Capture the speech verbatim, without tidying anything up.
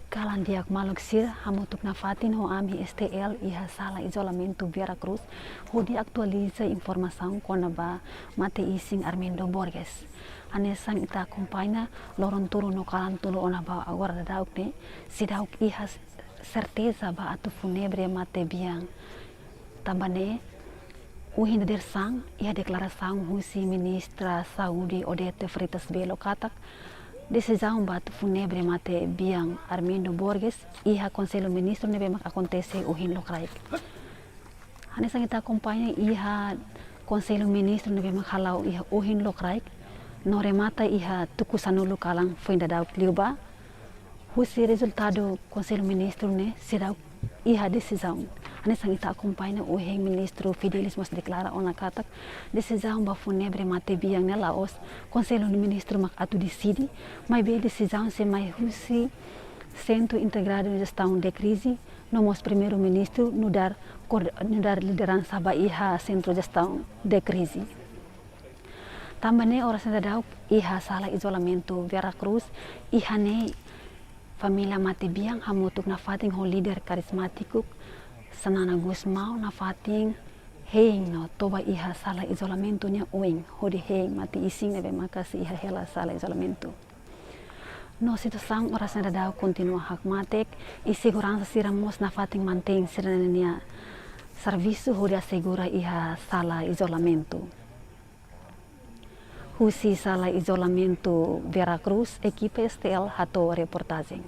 Kalan di'ak maluk sira, hamutuk nafatin ho ami S T L iha sala izolamentu Vera Cruz, hodi atualiza informasaun kona-ba mate-isin Armindo Borges. Hanesan ita akompaña, loron tolu no kalan tolu ona ba agora daudaun ne'e, seidauk iha serteza ba atu fúnebre matebian. Tanba ne'e, ohin dadeer-saan, iha deklarasaun husi Ministra Saúde Odete Freitas Belo katak, desizaun ba atu fúnebre matebian Armindo Borges iha Konsellu Ministru ne'ebé mak akontese ohin lokraik. Hanesan ita akompaña, iha Konsellu Ministru ne'ebé mak hala'o iha ohin lokraik, no remata iha tuku sanulu kalan foin daudaun liubá, husi rezultadu Konsellu Ministru ne'e seidauk iha desizaun. Hanesan ita akompaña, ohin Ministru Fidelis mós deklara ona katak, desizaun ba fúnebre matebian ne'e la'ós Konsellu Ministru mak atu deside, maibé desizaun sei mai husi Sentru Integradu Jestaun de Krize, no mós Primeiru-Ministru nu'udar koor-, nu'udar lideransa ba iha Sentru Jestaun de Krize. Tanba ne'e, oras ne'e daudaun iha sala izolamentu Vera Cruz, iha ne'e família matebian hamutuk nafatin ho líder karizmátiku Xanana Gusmão nafatin hein no toba iha sala izolamentu nia oin, hodi hein mate-isin ne'ebé maka sei iha hela sala izolamentu. No situasaun oras ne'e daudaun kontinua hakmatek, i seguransa sira mós nafatin mantein sira-nia servisu hodi asegura iha sala izolamentu. Husi sala izolamentu Vera Cruz, ekipa S T L hato'o reportajen.